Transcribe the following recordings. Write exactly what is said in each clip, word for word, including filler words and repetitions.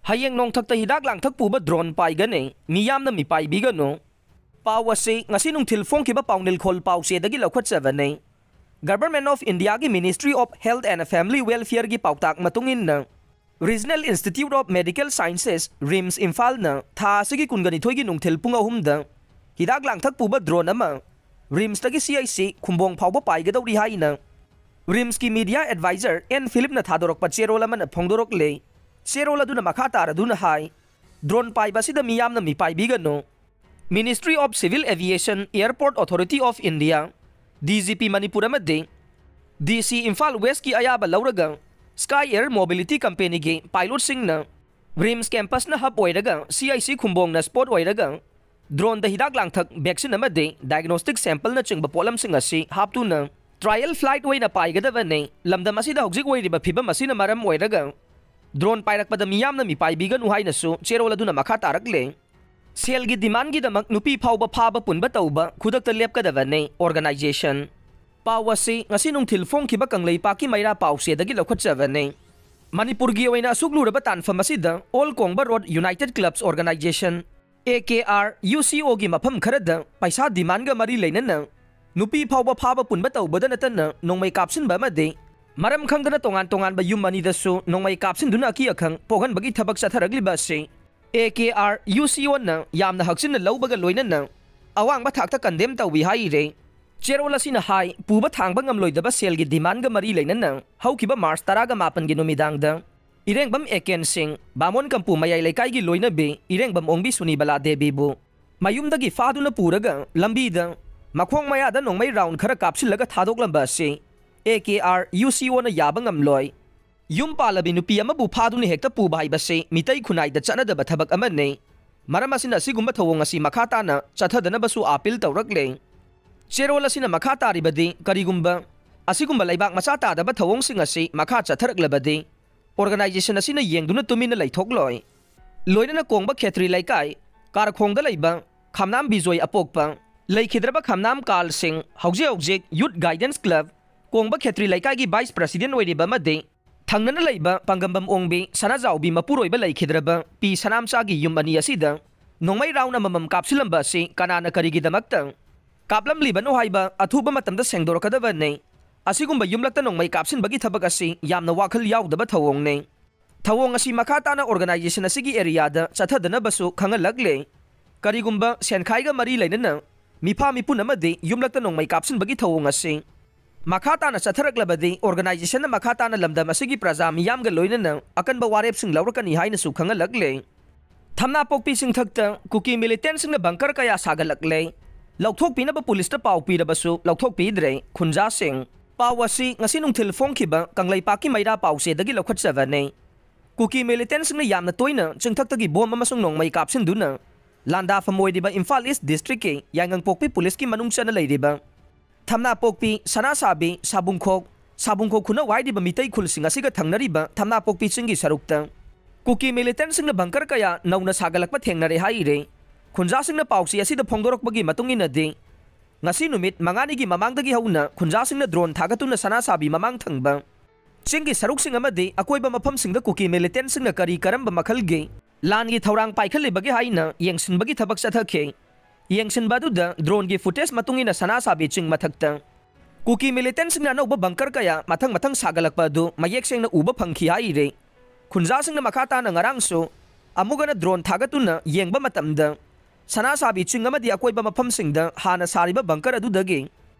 ꯍꯌꯦꯡ ꯅꯣꯡꯊꯛꯇ ꯍꯤꯗꯥꯛ ꯂꯥꯡꯊꯛ ꯄꯨꯕ ꯗ꯭ꯔꯣꯟ ꯄꯥꯏꯒꯅꯤ, ꯃꯤꯌꯥꯝꯅ ꯃꯤꯄꯥꯏꯕꯤꯒꯅꯨ꯫ ꯄꯥꯎ ꯑꯁꯤ ꯉꯁꯤ ꯅꯨꯡꯊꯤꯜ ꯐꯣꯡꯈꯤꯕ ꯄꯥꯎꯅꯤꯜꯈꯣꯜ ꯄꯥꯎꯆꯦꯗꯒꯤ ꯂꯧꯈꯠꯆꯕꯅꯤ꯫ Government of Indiaꯒꯤ Ministry of Health and Family Welfareꯒꯤ ꯄꯥꯎꯇꯥꯛ ꯃꯇꯨꯡ ꯏꯟꯅ, Regional Institute of Medical Sciences, RIMS ꯏꯝꯐꯥꯜꯅ ꯊꯥ ꯑꯁꯤꯒꯤ ꯀꯨꯟꯒ ꯅꯤꯊꯣꯏꯒꯤ ꯅꯨꯡꯊꯤꯜ ꯄꯨꯡ ꯑꯍꯨꯝꯗ ꯍꯤꯗꯥꯛ ꯂꯥꯡꯊꯛ ꯄꯨꯕ ꯗ꯭ꯔꯣꯟ ꯑꯃ RIMSꯇꯒꯤ CIC ꯈꯨꯝꯕꯣꯡ ꯐꯥꯎꯕ ꯄꯥꯏꯒꯗꯧꯔꯤ ꯍꯥꯏꯅ RIMSꯀꯤ media advisor N Philipꯅ ꯊꯥꯗꯣꯔꯛꯄ ꯆꯦꯔꯣꯜ ꯑꯃꯅ ꯐꯣꯡꯗꯣꯔꯛꯂꯦ꯫ ꯆꯦꯔꯣꯜ ꯑꯗꯨꯅ ꯃꯈꯥ ꯇꯥꯔꯗꯨꯅ ꯍꯥꯏ, ꯗ꯭ꯔꯣꯟ ꯄꯥꯏꯕ ꯑꯁꯤꯗ ꯃꯤꯌꯥꯝꯅ ꯃꯤꯄꯥꯏꯕꯤꯒꯅꯨ꯫ Ministry of Civil Aviation, Airport Authority of India, DGP Manipur ꯑꯃꯗꯤ DC ꯏꯝꯐꯥꯜ ꯋꯦꯁꯀꯤ ꯑꯌꯥꯕ ꯂꯧꯔꯒ Sky Air Mobility Companyꯒꯤ pilotꯁꯤꯡꯅ RIMS campusꯅ hub ꯑꯣꯏꯔꯒ CIC ꯈꯨꯝꯕꯣꯡꯅ spot ꯑꯣꯏꯔꯒ ꯗ꯭ꯔꯣꯟꯗ ꯍꯤꯗꯥꯛ ꯂꯥꯡꯊꯛ, vaccine ꯑꯃꯗꯤ diagnostic sampleꯅꯆꯤꯡꯕ ꯄꯣꯠꯂꯝꯁꯤꯡ ꯑꯁꯤ ꯍꯥꯞꯇꯨꯅ trial flight ꯑꯣꯏꯅ ꯄꯥꯏꯒꯗꯕꯅꯤ꯫ ꯂꯝꯗꯝ ꯑꯁꯤꯗ ꯍꯧꯖꯤꯛ ꯑꯣꯏꯔꯤꯕ ꯐꯤꯕꯝ ꯑꯁꯤꯅ ꯃꯔꯝ ꯑꯣꯏꯔꯒ ꯗ꯭ꯔꯣꯟ ꯄꯥꯏꯔꯛꯄꯗ ꯃꯤꯌꯥꯝꯅ ꯃꯤꯄꯥꯏꯕꯤꯒꯅꯨ ꯍꯥꯏꯅꯁꯨ ꯆꯦꯔꯣꯜ ꯑꯗꯨꯅ ꯃꯈꯥ ꯇꯥꯔꯛꯂꯦ꯫ ꯁꯦꯜꯒꯤ demandꯒꯤꯗꯃꯛ ꯅꯨꯄꯤ ꯐꯥꯎꯕ ꯐꯥꯕ ꯄꯨꯟꯕ ꯇꯧꯕ ꯈꯨꯗꯛꯇ ꯂꯦꯞꯀꯗꯕꯅꯤ꯫ Organization꯫ ꯄꯥꯎ ꯑꯁꯤ ꯉꯁꯤ ꯅꯨꯡꯊꯤꯜ ꯐꯣꯡꯈꯤꯕ ꯀꯪꯂꯩꯄꯥꯛꯀꯤ ꯃꯩꯔꯥ ꯄꯥꯎꯆꯦꯗꯒꯤ ꯂꯧꯈꯠꯆꯕꯅꯤ꯫ ꯃꯅꯤꯄꯨꯔꯒꯤ ꯑꯣꯏꯅ ꯑꯁꯨꯛ ꯂꯨꯔꯕ ꯇꯥꯟꯐꯝ ꯑꯁꯤꯗ All Kongba Road United Clubs Organization, AKRUCOꯒꯤ ꯃꯐꯝ ꯈꯔꯗ ꯄꯩꯁꯥ demandꯒ ꯃꯔꯤ ꯂꯩꯅꯅ ꯅꯨꯄꯤ ꯐꯥꯎꯕ ꯐꯥꯕ ꯄꯨꯟꯕ ꯇꯧꯕꯗ ꯅꯠꯇꯅ ꯅꯣꯡꯃꯩ ꯀꯥꯞꯁꯤꯟꯕ ꯑꯃꯗꯤ ꯃꯔꯝ ꯈꯪꯗꯅ ꯇꯣꯉꯥꯟ ꯇꯣꯉꯥꯟꯕ ꯌꯨꯝ ꯑꯅꯤꯗꯁꯨ ꯅꯣꯡꯃꯩ ꯀꯥꯞꯁꯤꯟꯗꯨꯅ ꯑꯀꯤ ꯑꯈꯪ ꯄꯣꯛꯍꯟꯕꯒꯤ ꯊꯕꯛ ꯆꯠꯊꯔꯛꯂꯤꯕ ꯑꯁꯤ AKRUCOꯅ ꯌꯥꯝꯅ ꯍꯛꯆꯤꯟꯅ ꯂꯧꯕꯒ ꯂꯣꯏꯅꯅ ꯑꯋꯥꯡꯕ ꯊꯥꯛꯇ condemn ꯇꯧꯏ ꯍꯥꯏꯔꯦ꯫ ꯆꯦꯔꯣꯜ ꯑꯁꯤꯅ ꯍꯥꯏ, ꯄꯨꯕ ꯊꯥꯡꯕ ꯉꯝꯂꯣꯏꯗꯕ ꯁꯦꯜꯒꯤ demandꯒ ꯃꯔꯤ ꯂꯩꯅꯅ ꯍꯧꯈꯤꯕ March ꯇꯔꯥꯒ ꯃꯥꯄꯟꯒꯤ ꯅꯨꯃꯤꯗꯥꯡꯗ ꯏꯔꯦꯡꯕꯝ ꯑꯦꯀꯦꯟ ꯁꯤꯡ, ꯕꯥꯃꯣꯟ ꯀꯝꯄꯨ ꯃꯌꯥꯏ ꯂꯩꯀꯥꯏꯒꯤ ꯂꯣꯏꯅꯕꯤ ꯏꯔꯦꯡꯕꯝ ꯑꯣꯡꯕꯤ ꯁꯨꯅꯤꯕꯂꯥ ꯗꯦꯕꯤꯕꯨ ꯃꯌꯨꯝꯗꯒꯤ ꯐꯥꯗꯨꯅ ꯄꯨꯔꯒ ꯂꯝꯕꯤꯗ ꯃꯈꯣꯡ ꯃꯌꯥꯗ ꯅꯣꯡꯃꯩ round ꯈꯔ ꯀꯥꯞꯁꯤꯜꯂꯒ ꯊꯥꯗꯣꯛꯂꯝꯕ ꯑꯁꯤ AKRUCOꯅ ꯌꯥꯕ ꯉꯝꯂꯣꯏ꯫ ꯌꯨꯝ ꯄꯥꯜꯂꯕꯤ ꯅꯨꯄꯤ ꯑꯃꯕꯨ ꯐꯥꯗꯨꯅ ꯍꯦꯛꯇ ꯄꯨꯕ ꯍꯥꯏꯕꯁꯤ ꯃꯤꯇꯩ ꯈꯨꯟꯅꯥꯏꯗ ꯆꯠꯅꯗꯕ ꯊꯕꯛ ꯑꯃꯅꯤ꯫ ꯃꯔꯝ ꯑꯁꯤꯅ ꯑꯁꯤꯒꯨꯝꯕ ꯊꯧꯑꯣꯡ ꯑꯁꯤ ꯃꯈꯥ ꯇꯥꯅ ꯆꯠꯊꯗꯅꯕꯁꯨ appeal ꯇꯧꯔꯛꯂꯦ꯫ ꯆꯦꯔꯣꯜ ꯑꯁꯤꯅ ꯃꯈꯥ ꯇꯥꯔꯤꯕꯗꯤ, ꯀꯔꯤꯒꯨꯝꯕ ꯑꯁꯤꯒꯨꯝꯕ ꯂꯩꯕꯥꯛ ꯃꯆꯥ ꯇꯥꯗꯕ ꯊꯧꯑꯣꯡꯁꯤꯡ ꯑꯁꯤ ꯃꯈꯥ ꯆꯠꯊꯔꯛꯂꯕꯗꯤ, organization ꯑꯁꯤꯅ ꯌꯦꯡꯗꯨꯅ ꯇꯨꯃꯤꯟꯅ ꯂꯩꯊꯣꯛꯂꯣꯏ꯫ ꯂꯣꯏꯅꯅ ꯀꯣꯡꯕ ꯈꯦꯇ꯭ꯔꯤ ꯂꯩꯀꯥꯏ, ꯀꯥꯔꯈꯣꯡꯗ ꯂꯩꯕ ꯈꯝꯅꯥꯝ ꯕꯤꯖꯣꯏ ꯑꯄꯣꯛꯄ, ꯂꯩꯈꯤꯗ꯭ꯔꯕ ꯈꯝꯅꯥꯝ ꯀꯥꯜ ꯁꯤꯡ, ꯍꯧꯖꯤꯛ ꯍꯧꯖꯤꯛ Youth Guidance Club, ꯀꯣꯡꯕ ꯈꯦꯇ꯭ꯔꯤ ꯂꯩꯀꯥꯏꯒꯤ vice president ꯑꯣꯏꯔꯤꯕ ꯑꯃꯗꯤ ꯊꯪꯅꯅ ꯂꯩꯕ ꯄꯥꯡꯒꯝꯕꯝ ꯑꯣꯡꯕꯤ ꯁꯅꯥꯖꯥꯎꯕꯤ ꯃꯄꯨꯔꯣꯏꯕ ꯂꯩꯈꯤꯗ꯭ꯔꯕ ꯄꯤ ꯁꯅꯥꯝꯆꯥꯒꯤ ꯌꯨꯝ ꯑꯅꯤ ꯑꯁꯤꯗ ꯅꯣꯡꯃꯩ ꯔꯥꯎꯟ ꯑꯃꯃꯝ ꯀꯥꯞꯁꯤꯜꯂꯝꯕ ꯑꯁꯤ ꯀꯅꯥꯅ ꯀꯔꯤꯒꯤꯗꯃꯛꯇ ꯀꯥꯞꯂꯝꯂꯤꯕꯅꯣ ꯍꯥꯏꯕ ꯑꯊꯨꯕ ꯃꯇꯝꯗ ꯁꯦꯡꯗꯣꯔꯛꯀꯗꯕꯅꯤ꯫ ꯑꯁꯤꯒꯨꯝꯕ ꯌꯨꯝꯂꯛꯇ ꯅꯣꯡꯃꯩ ꯀꯥꯞꯁꯤꯟꯕꯒꯤ ꯊꯕꯛ ꯑꯁꯤ ꯌꯥꯝꯅ ꯋꯥꯈꯜ ꯌꯥꯎꯗꯕ ꯊꯧꯑꯣꯡꯅꯤ꯫ ꯊꯧꯑꯣꯡ ꯑꯁꯤ ꯃꯈꯥ ꯇꯥꯅ ꯑꯣꯔꯒꯅꯥꯏꯖꯦꯁꯟ ꯑꯁꯤꯒꯤ ꯑꯦꯔꯤꯌꯥꯗ ꯆꯠꯊꯗꯅꯕꯁꯨ ꯈꯪꯍꯜꯂꯛꯂꯦ꯫ ꯀꯔꯤꯒꯨꯝꯕ ꯁꯦꯟꯈꯥꯏꯒ ꯃꯔꯤ ꯂꯩꯅꯅ ꯃꯤꯐꯥ ꯃꯤꯄꯨꯟ ꯑꯃꯗꯤ ꯌꯨꯝꯂꯛꯇ ꯅꯣꯡꯃꯩ ꯀꯥꯞꯁꯤꯟꯕꯒꯤ ꯊꯧꯑꯣꯡ ꯑꯁꯤ ꯃꯈꯥ ꯇꯥꯅ ꯆꯠꯊꯔꯛꯂꯕꯗꯤ ꯑꯣꯔꯒꯅꯥꯏꯖꯦꯁꯟꯅ ꯃꯈꯥ ꯇꯥꯅ ꯂꯝꯗꯝ ꯑꯁꯤꯒꯤ ꯄ꯭ꯔꯖꯥ ꯃꯤꯌꯥꯝꯒ ꯂꯣꯏꯅꯅ ꯑꯀꯟꯕ ꯋꯥꯔꯦꯞꯁꯤꯡ ꯂꯧꯔꯛꯀꯅꯤ ꯍꯥꯏꯅꯁꯨ ꯈꯪꯍꯜꯂꯛꯂꯦ꯫ ꯊꯝꯅꯥꯄꯣꯛꯄꯤ ꯆꯤꯡꯊꯛꯇ ꯀꯨꯀꯤ ꯃꯤꯂꯤꯇꯦꯟꯁꯤꯡꯅ ꯕꯪꯀꯔ ꯀꯌꯥ ꯁꯥꯒꯠꯂꯛꯂꯦ꯫ ꯂꯧꯊꯣꯛꯄꯤꯅꯕ ꯄꯨꯂꯤꯁꯇ ꯄꯥꯎ ꯄꯤꯔꯕꯁꯨ ꯂꯧꯊꯣꯛꯄꯤꯗ꯭ꯔꯦ ꯈꯨꯟꯖꯥꯁꯤꯡ꯫ ꯄꯥꯎ ꯑꯁꯤ ꯉꯁꯤ ꯅꯨꯡꯊꯤꯜ ꯐꯣꯡꯈꯤꯕ ꯀꯪꯂꯩꯄꯥꯛꯀꯤ ꯃꯩꯔꯥ ꯄꯥꯎꯆꯦꯗꯒꯤ ꯂꯧꯈꯠꯆꯕꯅꯤ꯫ ꯀꯨꯀꯤ ꯃꯤꯂꯤꯇꯦꯟꯁꯤꯡꯅ ꯌꯥꯝꯅ ꯇꯣꯏꯅ ꯆꯤꯡꯊꯛꯇꯒꯤ ꯕꯣꯝ ꯑꯃꯁꯨꯡ ꯅꯣꯡꯃꯩ ꯀꯥꯞꯁꯤꯟꯗꯨꯅ ꯂꯥꯟꯗꯥꯐꯝ ꯑꯣꯏꯔꯤꯕ ꯏꯝꯐꯥꯜ ꯏꯁ ꯗꯤꯁꯇ꯭ꯔꯤꯛꯀꯤ ꯌꯥꯏꯉꯪꯄꯣꯛꯄꯤ ꯄꯨꯂꯤꯁꯀꯤ ꯃꯅꯨꯡ ꯆꯟꯅ ꯂꯩꯔꯤꯕ ꯊꯝꯅꯥꯄꯣꯛꯄꯤ, ꯁꯅꯥꯁꯥꯕꯤ, ꯁꯥꯕꯨꯡꯈꯣꯛ, ꯁꯥꯕꯨꯡꯈꯣꯛ ꯈꯨꯅꯧ ꯍꯥꯏꯔꯤꯕ ꯃꯤꯇꯩ ꯈꯨꯜꯁꯤꯡ ꯑꯁꯤꯒ ꯊꯪꯅꯔꯤꯕ ꯊꯝꯅꯥꯄꯣꯛꯄꯤ ꯆꯤꯡꯒꯤ ꯁꯔꯨꯛꯇ ꯀꯨꯀꯤ ꯃꯤꯂꯤꯇꯦꯟꯁꯤꯡꯅ ꯕꯪꯀꯔ ꯀꯌꯥ ꯅꯧꯅ ꯁꯥꯒꯠꯂꯛꯄ ꯊꯦꯡꯅꯔꯦ ꯍꯥꯏꯔꯤ꯫ ꯈꯨꯟꯖꯥꯁꯤꯡꯅ ꯄꯥꯎꯆꯦ ꯑꯁꯤꯗ ꯐꯣꯡꯗꯣꯔꯛꯄꯒꯤ ꯃꯇꯨꯡ ꯏꯟꯅꯗꯤ, ꯉꯁꯤ ꯅꯨꯃꯤꯠ ꯃꯉꯥꯅꯤꯒꯤ ꯃꯃꯥꯡꯗꯒꯤ ꯍꯧꯅ ꯈꯨꯟꯖꯥꯁꯤꯡꯅ ꯗ꯭ꯔꯣꯟ ꯊꯥꯒꯠꯇꯨꯅ ꯁꯅꯥꯁꯥꯕꯤ ꯃꯃꯥꯡ ꯊꯪꯕ ꯆꯤꯡꯒꯤ ꯁꯔꯨꯛꯁꯤꯡ ꯑꯃꯗꯤ ꯑꯀꯣꯏꯕ ꯃꯐꯝꯁꯤꯡꯗ ꯀꯨꯀꯤ ꯃꯤꯂꯤꯇꯦꯟꯁꯤꯡꯅ ꯀꯔꯤ ꯀꯔꯝꯕ ꯃꯈꯜꯒꯤ ꯂꯥꯟꯒꯤ ꯊꯧꯔꯥꯡ ꯄꯥꯏꯈꯠꯂꯤꯕꯒꯦ ꯍꯥꯏꯅ ꯌꯦꯡꯁꯤꯟꯕꯒꯤ ꯊꯕꯛ ꯆꯠꯊꯈꯤ꯫ ꯌꯦꯡꯁꯤꯟꯕ ꯑꯗꯨꯗ ꯗ꯭ꯔꯣꯟꯒꯤ ꯐꯨꯇꯦꯖ ꯃꯇꯨꯡ ꯏꯟꯅ ꯁꯅꯥꯁꯥꯕꯤ ꯆꯤꯡ ꯃꯊꯛꯇ ꯀꯨꯀꯤ ꯃꯤꯂꯤꯇꯦꯟꯁꯤꯡꯅ ꯑꯅꯧꯕ ꯕꯪꯀꯔ ꯀꯌꯥ ꯃꯊꯪ ꯃꯊꯪ ꯁꯥꯒꯠꯂꯛꯄ ꯑꯗꯨ ꯃꯌꯦꯛ ꯁꯦꯡꯅ ꯎꯕ ꯐꯪꯈꯤ ꯍꯥꯏꯔꯤ꯫ ꯈꯨꯟꯖꯥꯁꯤꯡꯅ ꯃꯈꯥ ꯇꯥꯅ ꯉꯔꯥꯡꯁꯨ ꯑꯃꯨꯛ ꯍꯟꯅ ꯗ꯭ꯔꯣꯟ ꯊꯥꯒꯠꯇꯨꯅ ꯌꯦꯡꯕ ꯃꯇꯝꯗ ꯁꯅꯥꯁꯥꯕꯤ ꯆꯤꯡ ꯑꯃꯗꯤ ꯑꯀꯣꯏꯕ ꯃꯐꯝꯁꯤꯡꯗ ꯍꯥꯟꯅ ꯁꯥꯔꯤꯕ ꯕꯪꯀꯔ ꯑꯗꯨꯗꯒꯤ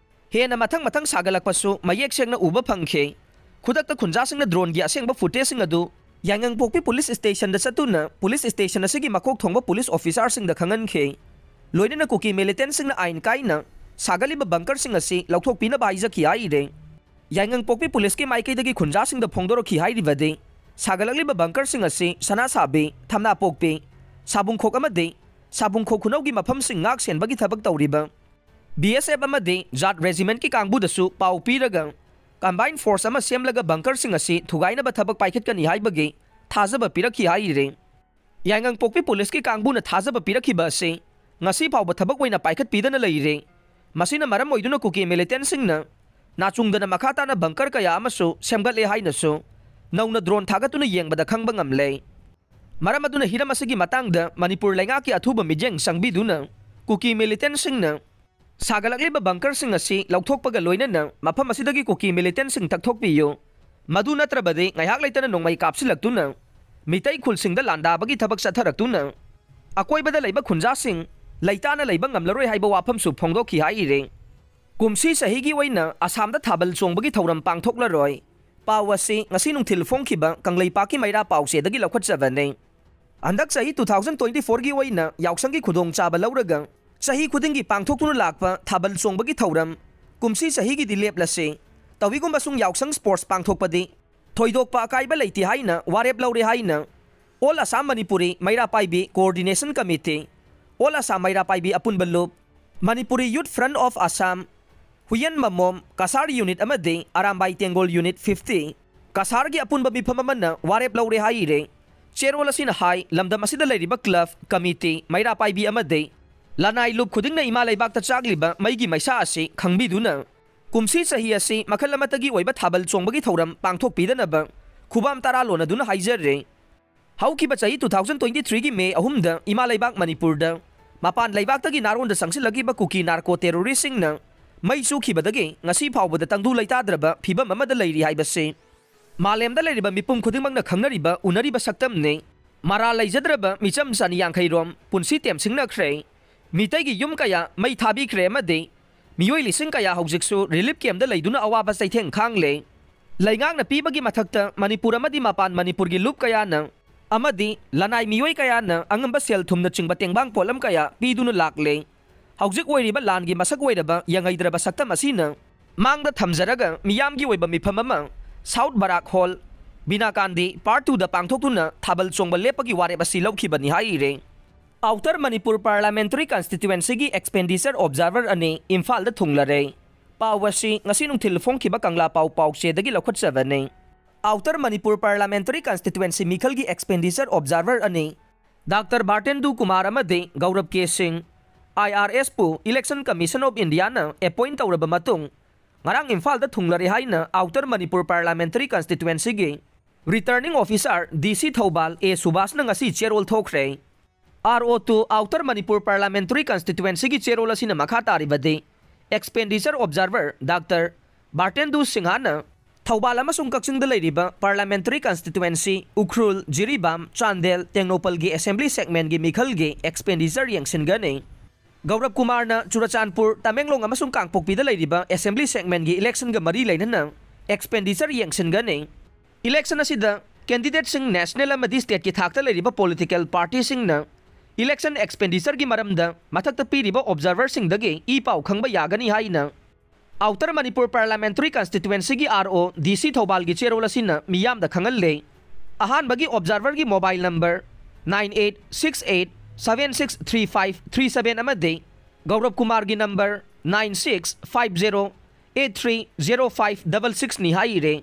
ꯍꯦꯟꯅ ꯃꯊꯪ ꯃꯊꯪ ꯁꯥꯒꯠꯂꯛꯄꯁꯨ ꯃꯌꯦꯛ ꯁꯦꯡꯅ ꯎꯕ ꯐꯪꯈꯤ꯫ ꯈꯨꯗꯛꯇ ꯈꯨꯟꯖꯥꯁꯤꯡꯅ ꯗ꯭ꯔꯣꯟꯒꯤ ꯑꯁꯦꯡꯕ ꯐꯨꯇꯦꯖꯁꯤꯡ ꯑꯗꯨ ꯌꯥꯏꯉꯪꯄꯣꯛꯄꯤ ꯄꯨꯂꯤꯁ ꯁ꯭ꯇꯦꯁꯟꯗ ꯆꯠꯇꯨꯅ ꯄꯨꯂꯤꯁ ꯁ꯭ꯇꯦꯁꯟ ꯑꯁꯤꯒꯤ ꯃꯀꯣꯛ ꯊꯣꯡꯕ ꯄꯨꯂꯤꯁ ꯑꯣꯐꯤꯁꯥꯔꯁꯤꯡꯗ ꯈꯪꯍꯟꯈꯤ꯫ ꯂꯣꯏꯅꯅ ꯀꯨꯀꯤ ꯃꯤꯂꯤꯇꯦꯟꯁꯤꯡꯅ ꯑꯥꯏꯟ ꯀꯥꯏꯅ ꯁꯥꯒꯠꯂꯤꯕ ꯕꯪꯀꯔꯁꯤꯡ ꯑꯁꯤ ꯂꯧꯊꯣꯛꯄꯤꯅꯕ ꯍꯥꯏꯖꯈꯤ ꯍꯥꯏꯔꯦ꯫ ꯌꯥꯏꯉꯪꯄꯣꯛꯄꯤ ꯄꯨꯂꯤꯁꯀꯤ ꯃꯥꯏꯀꯩꯗꯒꯤ ꯈꯨꯟꯖꯥꯁꯤꯡꯗ ꯐꯣꯡꯗꯣꯔꯛꯈꯤ ꯍꯥꯏꯔꯤꯕꯗꯤ, ꯁꯥꯒꯠꯂꯛꯂꯤꯕ ꯕꯪꯀꯔꯁꯤꯡ ꯑꯁꯤ ꯁꯅꯥꯁꯥꯕꯤ, ꯊꯝꯅꯥꯄꯣꯛꯄꯤ, ꯁꯥꯕꯨꯡꯈꯣꯛ ꯑꯃꯗꯤ ꯁꯥꯕꯨꯡꯈꯣꯛ ꯈꯨꯅꯧꯒꯤ ꯃꯐꯝꯁꯤꯡ ꯉꯥꯛ ꯁꯦꯟꯕꯒꯤ ꯊꯕꯛ ꯇꯧꯔꯤꯕ ꯕꯤ ꯑꯦꯁ ꯑꯦꯐ ꯑꯃꯗꯤ ꯖꯥꯠ ꯔꯦꯖꯤꯃꯦꯟꯠꯀꯤ ꯀꯥꯡꯕꯨꯗꯁꯨ ꯄꯥꯎ ꯄꯤꯔꯒ ꯀꯝꯕꯥꯏꯟ ꯐꯣꯔꯁ ꯑꯃ ꯁꯦꯝꯂꯒ ꯕꯪꯀꯔꯁꯤꯡ ꯑꯁꯤ ꯊꯨꯒꯥꯏꯅꯕ ꯊꯕꯛ ꯄꯥꯏꯈꯠꯀꯅꯤ ꯍꯥꯏꯕꯒꯤ ꯊꯥꯖꯕ ꯄꯤꯔꯛꯈꯤ ꯍꯥꯏꯔꯤ꯫ ꯌꯥꯏꯉꯪꯄꯣꯛꯄꯤ ꯄꯨꯂꯤꯁꯀꯤ ꯀꯥꯡꯕꯨꯅ ꯊꯥꯖꯕ ꯄꯤꯔꯛꯈꯤꯕ ꯑꯁꯤ ꯉꯁꯤ ꯐꯥꯎꯕ ꯊꯕꯛ ꯑꯣꯏꯅ ꯄꯥꯏꯈꯠꯄꯤꯗꯅ ꯂꯩꯔꯤ꯫ ꯃꯁꯤꯅ ꯃꯔꯝ ꯑꯣꯏꯗꯨꯅ ꯀꯨꯀꯤ ꯃꯤꯂꯤꯇꯦꯟꯁꯤꯡꯅ ꯅꯥꯆꯨꯡꯗꯅ ꯃꯈꯥ ꯇꯥꯅ ꯕꯪꯀꯔ ꯀꯌꯥ ꯑꯃꯁꯨ ꯁꯦꯝꯒꯠꯂꯦ ꯍꯥꯏꯅꯁꯨ ꯅꯧꯅ ꯗ꯭ꯔꯣꯟ ꯊꯥꯒꯠꯇꯨꯅ ꯌꯦꯡꯕꯗ ꯈꯪꯕ ꯉꯝꯂꯦ꯫ ꯃꯔꯝ ꯑꯗꯨꯅ ꯍꯤꯔꯝ ꯑꯁꯤꯒꯤ ꯃꯇꯥꯡꯗ ꯃꯅꯤꯄꯨꯔ ꯂꯩꯉꯥꯛꯀꯤ ꯑꯊꯨꯕ ꯃꯤꯠꯌꯦꯡ ꯆꯪꯕꯤꯗꯨꯅ ꯀꯨꯀꯤ ꯃꯤꯂꯤꯇꯦꯟꯁꯤꯡꯅ ꯁꯥꯒꯠꯂꯛꯂꯤꯕ ꯕꯪꯀꯔꯁꯤꯡ ꯑꯁꯤ ꯂꯧꯊꯣꯛꯄꯒ ꯂꯣꯏꯅꯅ ꯃꯐꯝ ꯑꯁꯤꯗꯒꯤ ꯀꯨꯀꯤ ꯃꯤꯂꯤꯇꯦꯟꯁꯤꯡ ꯊꯛꯊꯣꯛꯄꯤꯌꯨ꯫ ꯃꯗꯨ ꯅꯠꯇ꯭ꯔꯕꯗꯤ ꯉꯥꯏꯍꯥꯛ ꯂꯩꯇꯅ ꯅꯣꯡꯃꯩ ꯀꯥꯞꯁꯤꯜꯂꯛꯇꯨꯅ ꯃꯤꯇꯩ ꯈꯨꯜꯁꯤꯡꯗ ꯂꯥꯟꯗꯥꯕꯒꯤ ꯊꯕꯛ ꯆꯠꯊꯔꯛꯇꯨꯅ ꯑꯀꯣꯏꯕꯗ ꯂꯩꯕ ꯈꯨꯟꯖꯥꯁꯤꯡ ꯂꯩꯇꯥꯅ ꯂꯩꯕ ꯉꯝꯂꯔꯣꯏ ꯍꯥꯏꯕ ꯋꯥꯐꯝꯁꯨ ꯐꯣꯡꯗꯣꯛꯈꯤ ꯍꯥꯏꯔꯤ꯫ ꯀꯨꯝꯁꯤ ꯆꯍꯤꯒꯤ ꯑꯣꯏꯅ ꯑꯁꯥꯝꯗ ꯊꯥꯕꯜ ꯆꯣꯡꯕꯒꯤ ꯊꯧꯔꯝ ꯄꯥꯡꯊꯣꯛꯂꯔꯣꯏ꯫ ꯄꯥꯎ ꯑꯁꯤ ꯉꯁꯤ ꯅꯨꯡꯊꯤꯜ ꯐꯣꯡꯈꯤꯕ ꯀꯪꯂꯩꯄꯥꯛꯀꯤ ꯃꯩꯔꯥ ꯄꯥꯎꯆꯦꯗꯒꯤ ꯂꯧꯈꯠꯆꯕꯅꯤ꯫ ꯍꯟꯗꯛ ꯆꯍꯤ two thousand twenty fourꯒꯤ ꯑꯣꯏꯅ ꯌꯥꯎꯁꯪꯒꯤ ꯈꯨꯗꯣꯡꯆꯥꯕ ꯂꯧꯔꯒ ꯆꯍꯤ ꯈꯨꯗꯤꯡꯒꯤ ꯄꯥꯡꯊꯣꯛꯇꯨꯅ ꯂꯥꯛꯄ ꯊꯥꯕꯜ ꯆꯣꯡꯕꯒꯤ ꯊꯧꯔꯝ ꯀꯨꯝꯁꯤ ꯆꯍꯤꯒꯤꯗꯤ ꯂꯦꯞꯂꯁꯤ꯫ ꯇꯧꯏꯒꯨꯝꯕꯁꯨꯡ ꯌꯥꯎꯁꯪ ꯁ꯭ꯄꯣꯔꯠꯁ ꯄꯥꯡꯊꯣꯛꯄꯗꯤ ꯊꯣꯏꯗꯣꯛꯄ ꯑꯀꯥꯏꯕ ꯂꯩꯇꯦ ꯍꯥꯏꯅ ꯋꯥꯔꯦꯞ ꯂꯧꯔꯦ ꯍꯥꯏꯅ All Assam Manipuri ꯃꯩꯔꯥ ꯄꯥꯏꯕꯤ Coordination Committee, All Assam ꯃꯩꯔꯥ ꯄꯥꯏꯕꯤ ꯑꯄꯨꯟꯕ ꯂꯨꯞ, Manipuri Youth Front of Assam, ꯍꯨꯌꯦꯟ ꯃꯃꯣꯝ ꯀꯁꯥꯔ ꯌꯨꯅꯤꯠ ꯑꯃꯗꯤ ꯑꯔꯥꯝꯕꯥꯏ ꯇꯦꯡꯒꯣꯜ ꯌꯨꯅꯤꯠ fifty, ꯀꯁꯥꯔꯒꯤ ꯑꯄꯨꯟꯕ ꯃꯤꯐꯝ ꯑꯃꯅ ꯋꯥꯔꯦꯞ ꯂꯧꯔꯦ ꯍꯥꯏꯔꯦ꯫ ꯆꯦꯔꯣꯜ ꯑꯁꯤꯅ ꯍꯥꯏ, ꯂꯝꯗꯝ ꯑꯁꯤꯗ ꯂꯩꯔꯤꯕ ꯀ꯭ꯂꯕ, ꯀꯃꯤꯇꯤ, ꯃꯩꯔꯥ ꯄꯥꯏꯕꯤ ꯑꯃꯗꯤ ꯂꯅꯥꯏ ꯂꯨꯞ ꯈꯨꯗꯤꯡꯅ ꯏꯃꯥ ꯂꯩꯕꯥꯛꯇ ꯆꯥꯛꯂꯤꯕ ꯃꯩꯒꯤ ꯃꯩꯁꯥ ꯑꯁꯤ ꯈꯪꯕꯤꯗꯨꯅ ꯀꯨꯝꯁꯤ ꯆꯍꯤ ꯑꯁꯤ ꯃꯈꯜ ꯑꯃꯠꯇꯒꯤ ꯑꯣꯏꯕ ꯊꯥꯕꯜ ꯆꯣꯡꯕꯒꯤ ꯊꯧꯔꯝ ꯄꯥꯡꯊꯣꯛꯄꯤꯗꯅꯕ ꯈꯨꯕꯥꯝ ꯇꯔꯥ ꯂꯣꯟꯅꯗꯨꯅ ꯍꯥꯏꯖꯔꯤ꯫ ꯍꯧꯈꯤꯕ ꯆꯍꯤ two thousand twenty threeꯒꯤ ꯃꯦ ꯑꯍꯨꯝꯗ ꯏꯃꯥ ꯂꯩꯕꯥꯛ ꯃꯅꯤꯄꯨꯔꯗ ꯃꯄꯥꯟ ꯂꯩꯕꯥꯛꯇꯒꯤ ꯅꯥꯔꯣꯟꯗ ꯆꯪꯁꯤꯜꯂꯛꯂꯤꯕ ꯀꯨꯀꯤ ꯅꯥꯔꯀꯣ ꯇꯦꯔꯣꯔꯤꯁꯁꯤꯡꯅ ꯃꯩ ꯆꯨꯈꯤꯕꯗꯒꯤ ꯉꯁꯤ ꯐꯥꯎꯕꯗ ꯇꯪꯗꯨ ꯂꯩꯇꯥꯗ꯭ꯔꯕ ꯐꯤꯕꯝ ꯑꯃꯗ ꯂꯩꯔꯤ ꯍꯥꯏꯕꯁꯤ ꯃꯥꯂꯦꯝꯗ ꯂꯩꯔꯤꯕ ꯃꯤꯄꯨꯝ ꯈꯨꯗꯤꯡꯃꯛꯅ ꯈꯪꯅꯔꯤꯕ ꯎꯅꯔꯤꯕ ꯁꯛꯇꯝꯅꯤ꯫ ꯃꯔꯥꯜ ꯂꯩꯖꯗ꯭ꯔꯕ ꯃꯤꯆꯝ ꯆꯅꯤ ꯌꯥꯡꯈꯩ ꯔꯣꯝ ꯄꯨꯟꯁꯤ ꯇꯦꯝꯁꯤꯡꯅꯈ꯭ꯔꯦ꯫ ꯃꯤꯇꯩꯒꯤ ꯌꯨꯝ ꯀꯌꯥ ꯃꯩ ꯊꯥꯕꯤꯈ꯭ꯔꯦ ꯑꯃꯗꯤ ꯃꯤꯑꯣꯏ ꯂꯤꯁꯤꯡ ꯀꯌꯥ ꯍꯧꯖꯤꯛꯁꯨ ꯔꯤꯂꯤꯐ ꯀꯦꯝꯗ ꯂꯩꯗꯨꯅ ꯑꯋꯥꯕ ꯆꯩꯊꯦꯡ ꯈꯥꯡꯂꯦ꯫ ꯂꯩꯉꯥꯛꯅ ꯄꯤꯕꯒꯤ ꯃꯊꯛꯇ ꯃꯅꯤꯄꯨꯔ ꯑꯃꯗꯤ ꯃꯄꯥꯟ ꯃꯅꯤꯄꯨꯔꯒꯤ ꯂꯨꯞ ꯀꯌꯥꯅ ꯑꯃꯗꯤ ꯂꯅꯥꯏ ꯃꯤꯑꯣꯏ ꯀꯌꯥꯅ ꯑꯉꯝꯕ ꯁꯦꯜ ꯊꯨꯝꯅꯆꯤꯡꯕ ꯇꯦꯡꯕꯥꯡ ꯄꯣꯠꯂꯝ ꯀꯌꯥ ꯄꯤꯗꯨꯅ ꯂꯥꯛꯂꯦ꯫ ꯍꯧꯖꯤꯛ ꯑꯣꯏꯔꯤꯕ ꯂꯥꯟꯒꯤ ꯃꯁꯛ ꯑꯣꯏꯔꯕ ꯌꯦꯡꯍꯩꯗ꯭ꯔꯕ ꯁꯛꯇꯝ ꯑꯁꯤꯅ ꯃꯥꯡꯗ ꯊꯝꯖꯔꯒ ꯃꯤꯌꯥꯝꯒꯤ ꯑꯣꯏꯕ ꯃꯤꯐꯝ ꯑꯃ ꯁꯥꯎꯠ ꯕꯔꯥꯛ ꯍꯣꯜ, ꯕꯤꯅꯥꯀꯥꯟꯗꯤ ꯄꯥꯔꯠ ꯇꯨꯗ ꯄꯥꯡꯊꯣꯛꯇꯨꯅ ꯊꯥꯕꯜ ꯆꯣꯡꯕ ꯂꯦꯞꯄꯒꯤ ꯋꯥꯔꯦꯞ ꯑꯁꯤ ꯂꯧꯈꯤꯕꯅꯤ ꯍꯥꯏꯔꯦ꯫ Outer Manipur parliamentary ꯀꯟꯁꯇꯤꯇ꯭ꯋꯦꯟꯁꯤꯒꯤ expenditure observer ꯑꯅꯤ ꯏꯝꯐꯥꯜꯗ ꯊꯨꯡꯂꯔꯦ꯫ ꯄꯥꯎ ꯑꯁꯤ ꯉꯁꯤ ꯅꯨꯡꯊꯤꯜ ꯐꯣꯡꯈꯤꯕ ꯀꯪꯂꯥ ꯄꯥꯎ ꯄꯥꯎꯆꯦꯗꯒꯤ ꯂꯧꯈꯠꯆꯕꯅꯤ꯫ ꯑꯥꯎꯇꯔ ꯃꯅꯤꯄꯨꯔ ꯄꯥꯔꯂꯥꯃꯦꯟꯇꯔꯤ ꯀꯟꯁꯇꯤꯇ꯭ꯋꯦꯟꯁꯤ ꯃꯤꯈꯜꯒꯤ ꯑꯦꯛꯁꯄꯦꯟꯗꯤꯆꯔ ꯑꯣꯕꯖꯥꯔꯚꯔ ꯑꯅꯤ ꯗꯥꯛꯇꯔ ꯕꯥꯔꯇꯦꯟꯗꯨ ꯀꯨꯃꯥꯔ ꯑꯃꯗꯤ Gaurav K Singh, I R ꯑꯦꯁꯄꯨ ꯏꯂꯦꯛꯁꯟ ꯀꯃꯤꯁꯟ ꯑꯣꯐ ꯏꯟꯗꯤꯌꯥꯅ ꯑꯦꯄꯣꯏꯟ ꯇꯧꯔꯕ ꯃꯇꯨꯡ, ꯉꯔꯥꯡ ꯏꯝꯐꯥꯜꯗ ꯊꯨꯡꯂꯔꯦ ꯍꯥꯏꯅ ꯑꯥꯎꯇꯔ ꯃꯅꯤꯄꯨꯔ ꯄꯥꯔꯂꯥꯃꯦꯟꯇꯔꯤ ꯀꯟꯁꯇꯤꯇ꯭ꯋꯦꯟꯁꯤꯒꯤ Returning Officer, D C ꯊꯧꯕꯥꯜ, A ꯁꯨꯕꯥꯁꯅ ꯉꯁꯤ ꯆꯦꯔꯣꯜ ꯊꯣꯛꯈ꯭ꯔꯦ꯫ R O two Outer Manipur Parliamentary Constituencyꯒꯤ ꯆꯦꯔꯣꯜ ꯑꯁꯤꯅ ꯃꯈꯥ ꯇꯥꯔꯤꯕꯗꯤ, Expenditure Observer Doctor ꯕꯥꯔꯇꯦꯟꯗꯨ ꯁꯤꯡꯍꯥꯅ ꯊꯧꯕꯥꯜ ꯑꯃꯁꯨꯡ ꯀꯛꯆꯤꯡꯗ ꯂꯩꯔꯤꯕ Parliamentary Constituency, Ukhrul, Jiribam, Chandel, ꯇꯦꯡꯅꯧꯄꯜꯒꯤ Assembly Segmentꯒꯤ ꯃꯤꯈꯜꯒꯤ expenditure ꯌꯦꯡꯁꯤꯟꯒꯅꯤ꯫ ꯒꯧꯔꯕ ꯀꯨꯃꯥꯔꯅ ꯆꯨꯔꯆꯥꯟꯄꯨꯔ, ꯇꯃꯦꯡꯂꯣꯡ ꯑꯃꯁꯨꯡ ꯀꯥꯡꯄꯣꯛꯄꯤꯗ ꯂꯩꯔꯤꯕ Assembly Segmentꯒꯤ electionꯒ ꯃꯔꯤ ꯂꯩꯅꯅ expenditure ꯌꯦꯡꯁꯤꯟꯒꯅꯤ꯫ Election ꯑꯁꯤꯗ candidateꯁꯤꯡ national ꯑꯃꯗꯤ stateꯀꯤ ꯊꯥꯛꯇ ꯂꯩꯔꯤꯕ political partyꯁꯤꯡꯅ election expenditure ꯒꯤ ꯃꯔꯝꯗ ꯃꯊꯛꯇ ꯄꯤꯔꯤꯕ observerꯁꯤꯡꯗꯒꯤ ꯏ ꯄꯥꯎ ꯈꯪꯕ ꯌꯥꯒꯅꯤ ꯍꯥꯏꯅ Outer Manipur Parliamentary Constituencyꯒꯤ R O D C ꯊꯧꯕꯥꯜꯒꯤ ꯆꯦꯔꯣꯜ ꯑꯁꯤꯅ ꯃꯤꯌꯥꯝꯗ ꯈꯪꯍꯜꯂꯦ꯫ ꯑꯍꯥꯟꯕꯒꯤ observerꯒꯤ mobile number nine eight six eight seven six three five three seven ꯑꯃꯗꯤ ꯒꯧꯔꯕ ꯀꯨꯃꯥꯔꯒꯤ number nine six five zero eight three zero five double six ꯅꯤ ꯍꯥꯏꯔꯦ꯫